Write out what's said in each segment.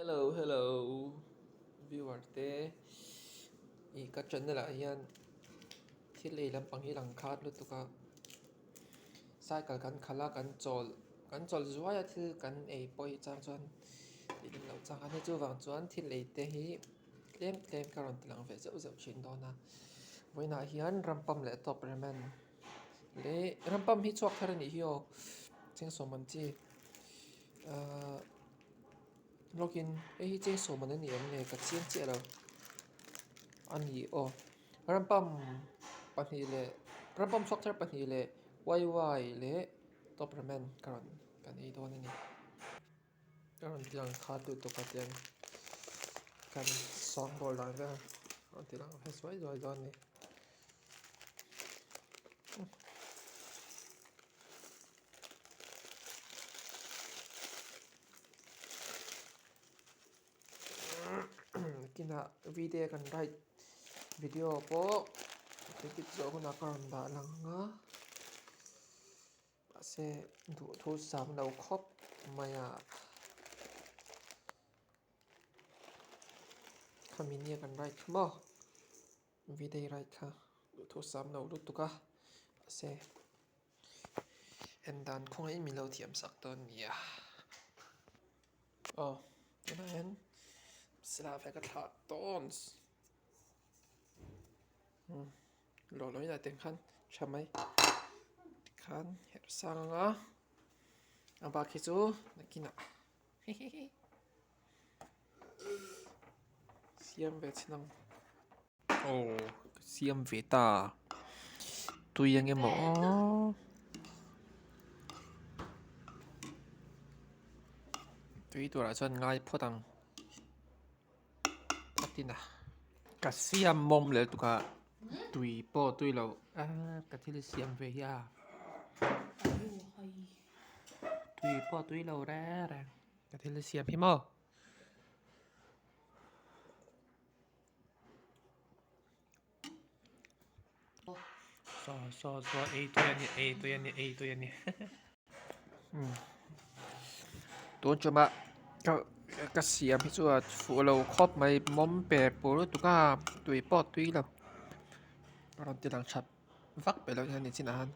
Hello hello viewer te ih ka channel ah hian thil ei lampang hi lang khat lutuk a cycle kan khalh a kan chawl kan chawl zuai a thil kan ei pawh hi chang chuan tih lem loh chang a ni chuvang chuan thil ei te hi tlem tlem ka rawn ti lang ve zeuh zeuh thin dawn a vawiinah hian rampam leh tawp ramen leh rampam hi chhuak thar a nih hi aw chengsawm ang chi ahh lawkin hei hi chengsawm an ni em nge ka chiang chiah lo a ni aw rampam pahnih leh rampam chhuak thar pahnih leh y y leh top ramen ka rawn kan ei dawn a ni. Ka rawn ti lang kha tu tawk a tiang kan sawng bawl dan vel a rawn ti lang ve zuai zuai dawn a ni. Kinah video kan write video pawh edit zawh hunah ka rawn dah lang ang a. Mahse duhthu sam lo khawp mai a. Khami nia kan write kha maw video write kha duhthu sam lo lutuk a mahse en dan khawngaihin min lo thiam sak dawn nia. Aw tunah hian sila ve ka thlah tawn. Lawh lawh inah te khan tha mai tikhan herh sang anga a bak hi chu nakinah hehehe siam ve chhin ang aw siam ve ta tui ang emaw aw tui turah chuan ngai phawt ang. Patina ka siam mawm leh lutuk a tui pawh tui loh a ka thil siam ve hi a tui pawh tui lo reng reng ka thil siam hi maw. Saw saw saw ei tui a ni ei tui a ni ei tui a ni tun ṭuma ka ka siam hi chu a fuh lo khawp mai mawm per pur lutuk a tui pawh tui lo a rawn ti lang that vak peih lo hian nichinah han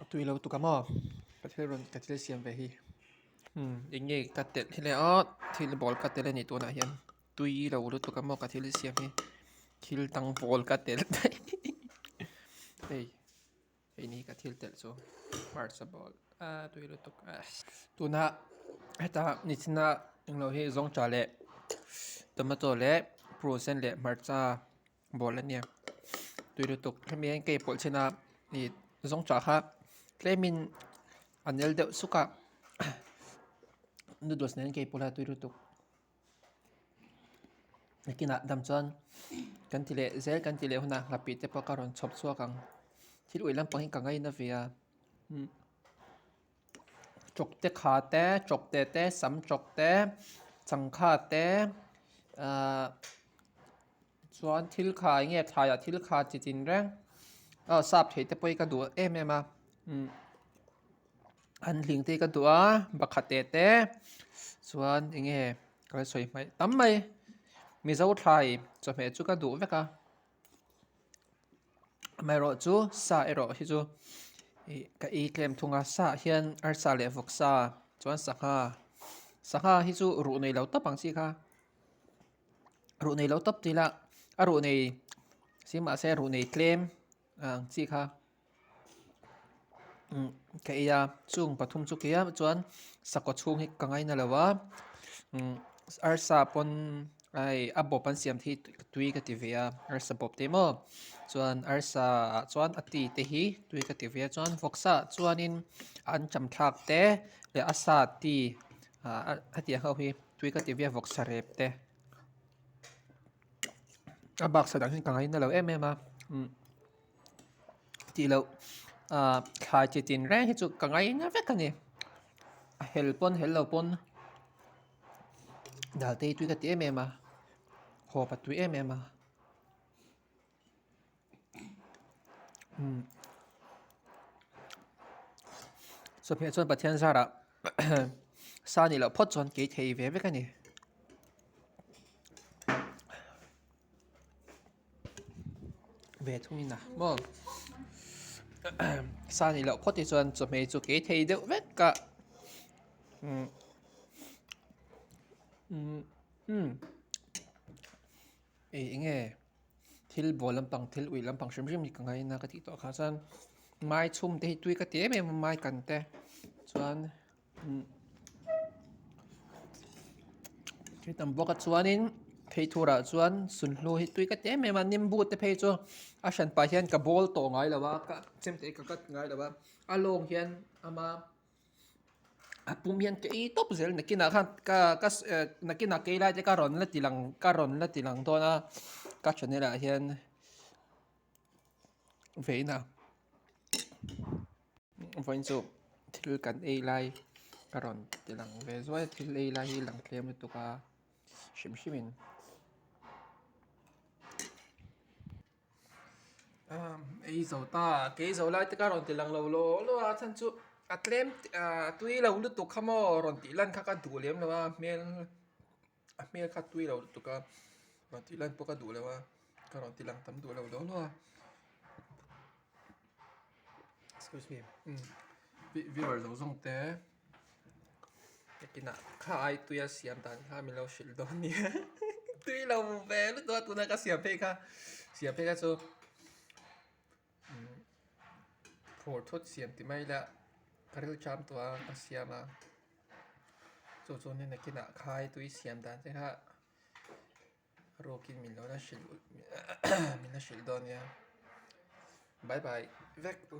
a tui lo lutuk a maw ka thil rawn ka thil siam ve hi. Umm eng nge ka telh hi le aw thil bawl ka telh a nih tunah hian tui lo lutuk a maw ka thil siam hi thil dang bawl ka telh daih hei hei ni ka thil telh chu hmarcha bawl ah tui lutuk ah tuna heta nichina englo hi zawngtah leh tomato leh purun sen leh hmarcha bawl a nia tui lutuk hemi hian cake pawlh chhin a ih zawngtah kha tlemin a nel deuh suk a noodles nen cake pawlh a tui lutuk nakinah dam chuan kan ti leh zel kan ti leh hunah nghapih te pawh ka rawn chhawp chhuak ang thil ui lampang hi ka ngaina ve a umm chawkte kha te chawkte te sam chawk te changkha te ahh chuan thil kha eng nge thlaiah thil kha chi tin reng aw sap thei te pawh hi ka duh em em a umm an hling te hi ka duh a bakhat te te chuan eng nge ka la sawi hmaih tam mai mizo thlai chawhmeh chu ka duh vek a amaherawhchu sa erawh hi chu ih ka ei tlem thung a sa ah hian arsa leh vawksa chuan sangha sangha hi chu ruh nei lo tawp ang chi kha. Ruh nei lo tawp tih lah a ruh nei si mahse ruh nei tlem ang chi kha umm ka ei a chung pathum chu ka ei a chuan sakawt chhung hi ka ngaina lo a umm arsa pawn hei a bawp an siam hi tui ka ti ve a arsa bawp te maw chuan arsa ah chuan a ti te hi tui ka ti ve a chuan vawksa ah chuanin an cham thlak te leh a sa ti ah hetiang ho hi. Tui ka ti viau vawk sarep te a bak sa dang hi ka ngaina lo em em a umm tih loh ah thlai chi tin reng hi chu ka ngaina vek a ni a hel pawn hel lo pawn dal te hi tui ka ti em em a hawp a tui em em a. Chawhmeh chuan Pathian zarah sa nih loh phawt chuan kei thei ve vek a ni. Ve thungin a maw sa nih loh phawt hi chuan chawhmeh chu kei thei deuh vek a umm umm umm ih eng nge thil bawl lampang thil uih lampang hrim hrim hi ka ngaina ka tih tawh kha chuan mai chhum te hi tui ka ti em em a mai kan te chuan Thil tam bawk a chuanin phei thurah chuan sunhlu hi tui ka ti em em a nimbu te phei chu a hran pah hian ka bawl tawh ngai lo a ka chemte ka cut ngai lo a a lawng hian ama a pum hian ka ei tawp zel nakinah khan ka ka nakinah kei lai te ka rawn la ti lang ka rawn la ti lang dawn a ka channel ah hian veina. Vawiin chu thil kan ei lai ka rawn ti lang ve zuai a thil ei lai hi lang tlem lutuk a hrim hrim in ei zo ta kei zo lai te ka rawn ti lang lo law law a chhan chu a tlem ah tui lo lutuk kha maw rawn tih lan kha ka duh lem lo a hmel a hmel kha tui lo lutuk a rawn tih lan pawh ka duh lo a ka rawn ti lang tam duh lo law law a. Excuse me viewer zawng zawng te nakinah kha ai tuia siam dan kha min lo hrilh dawn nia tui lo ve lutuk a tuna ka siam phei kha siam phei kha chu phur thut siam ti mai ila ka ril cham tawh a ka siam a chu chuan nakinah kha ai tui siam dan te kha. Ruakin min lo la hrilh min la hrilh dawn nia bye bye vek u.